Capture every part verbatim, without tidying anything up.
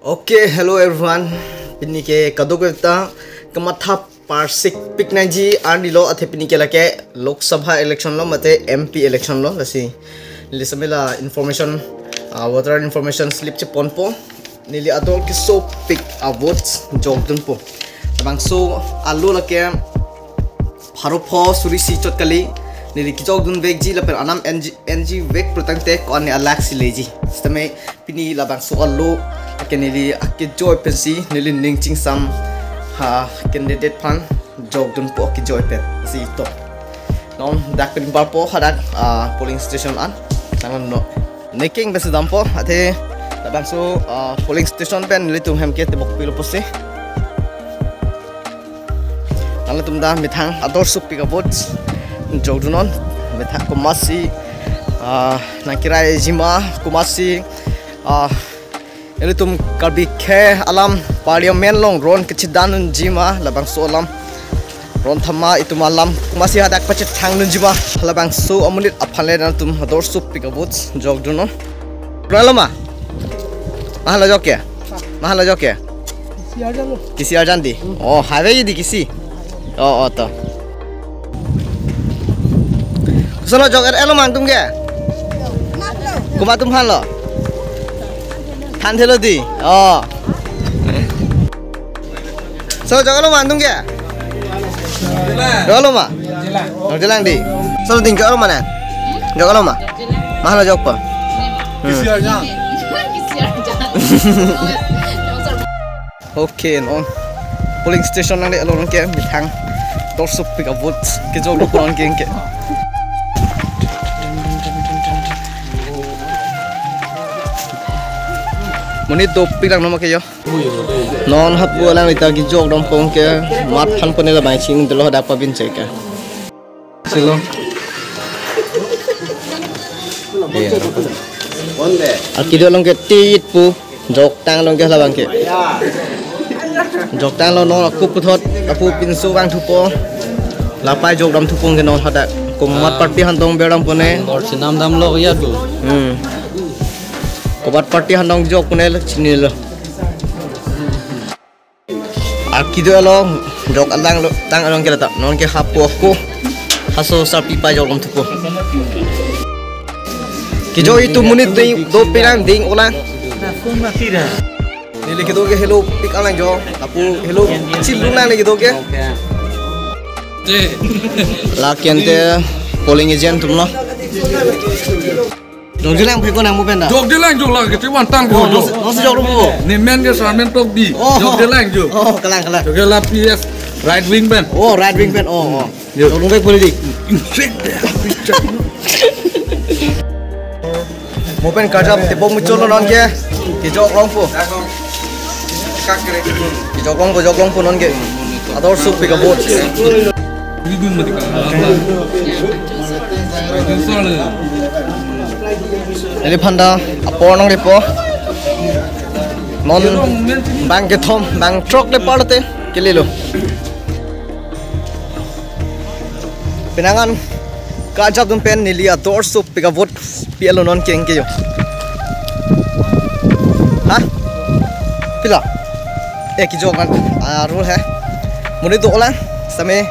Okay, hello everyone. Pini ke kadokave ta kamatha parsik pik nangji arni lo, athe pini ke lake Lok Sabha election lo mate M P election lo, lasi neli sitame la information, ah, voter information slip cheponpo. Neli ador kesopik a-votes jokdunpo. Labangso alo lake pharo pho suri isi chot kali. Neli kejokdun vekji lapen anam enji, enji vek pulotangte ko-an ne alak si leji. Sitame pini labangso alo lake neli akejoi pensi neli ning chingsam ha candidate aphan jokdunpo akejoi pen si to. Non dak pen barpo hadak, ah, polling station an. Nang no. Neking besi dampo, athe labangso, ah, polling station pen nelitum hem ke tebok pilo pusi. Nanglitum ta methang ador sopik a-votes jokdunnon, methang komatsi, ah, nangkiraiji ma, komatsi, ah, ilitum Karbi akhei alam parliament along ron kachedandunji ma, labangso alam ron thama itum alam komatsi hadak pachethangdunji ma, labangso amonit aphan le nangtum ador sopik a-votes jokdunnon. Pura lo ma? Mahala jok ke? Mahala jok ke? Kisi arjan lo. Kisi arjan di? Oh, highway di kisi? Oh, oh, to. Solo jok er-elo ma nangtum ke? Komat atum aphan lo? Thanthelo di? Oh. So, jok-elo ma nangtum ke? Jok-elo ma? Jokjelang di. So, ding jok-elo ma nang? Jok-elo ma? Mahala jokpo? Hmm. Okay, non polling station nangle-lo non ke methang ador sopik a-votes kejokdunpo non ke ke. Monit dopik lang non ma ke yo. Non hapu alanglita kejokdunpo ke, mat aphan pone labang chingdunlo hadak pabin cheka. Silo. Iya. Arkido along ke tit pu, joktang along ke labang ke. Joktang along non aku puthot, aku pinso vangthupo. Lapu jokdamthupo ke non hadak. Komat party aphan tong berdam pone. Or chinam damlo ya tu. Hmm. Komat party aphan tong jok pone le chinilo. Arkido along jok alang lo, tang along ke lata. Non ke hapu ako. Haso sarpi pai jokdamthupo. Kejok itum monit ding, dopik lang ding olang. Neli kedo ke helopik alang jo. Lapu helo chilun lang neli kedo ke. Lake ante polling agent atum lo. Jokjelang phe ko nang mo pen da. Jokjelang jok lake, ti wan tang ko. Oh, jok. Nonsi, nonsi jokdunpo. Ne men ke Sarmen Tokbi. Oh. Jokjelang jok. Oh, kalang, kalang. Jokjelang P S right wing pen. Oh, right wing pen. Oh, oh. Yo. Jokdun ke politik. Insek de. Mo pen karjap tebok muchotlo non ke. Kejok longpo. Kejok longpo, jok longpo non ke. Ador sopik a-vote. Neli aphan ta apor nanglepo. Non bang kethom, bang throk le parlote kelelo. Penang an karjapdun pen neli ador sopik a-vote pi-etlo non ke ke yo. Ha? Pila? Eh, kejok an, ah, rule he. Monit do-olang, sitame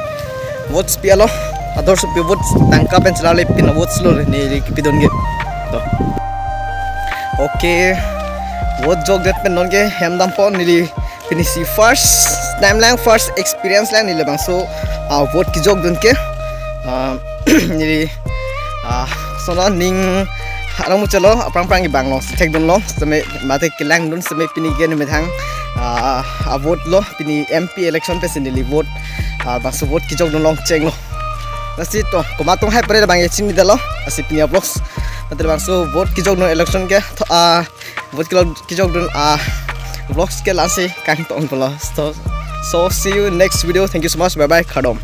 votes pi-etlo. Ador sopik votes tangka pen chelale pin a-votes lo neli kepidun ke. To. Okay. Vote jokdet pen non ke hem dampo neli pini si first time lang, first experience lang neli labangso, ah, vote kejokdun ke. Ah, neli, ah, sono ning arong muchotlo, aphrang phrang ke bang lo, thekdunlo, sitame mate kelangdun sitame pini ke ne methang, ah, a-vote lo, pini M P election pensi neli vote, ah, bangso vote kejokdun long chenglo. Lasi to, komat atum hai pare labang ke chinidetlo, lasi pini a-vlogs. Mate labangso vote kejokdun election ke, to, ah, vote kejok, kejokdun a-vlogs ke lasi kangtong pulo. So, so see you next video. Thank you so much. Bye bye. Kardom.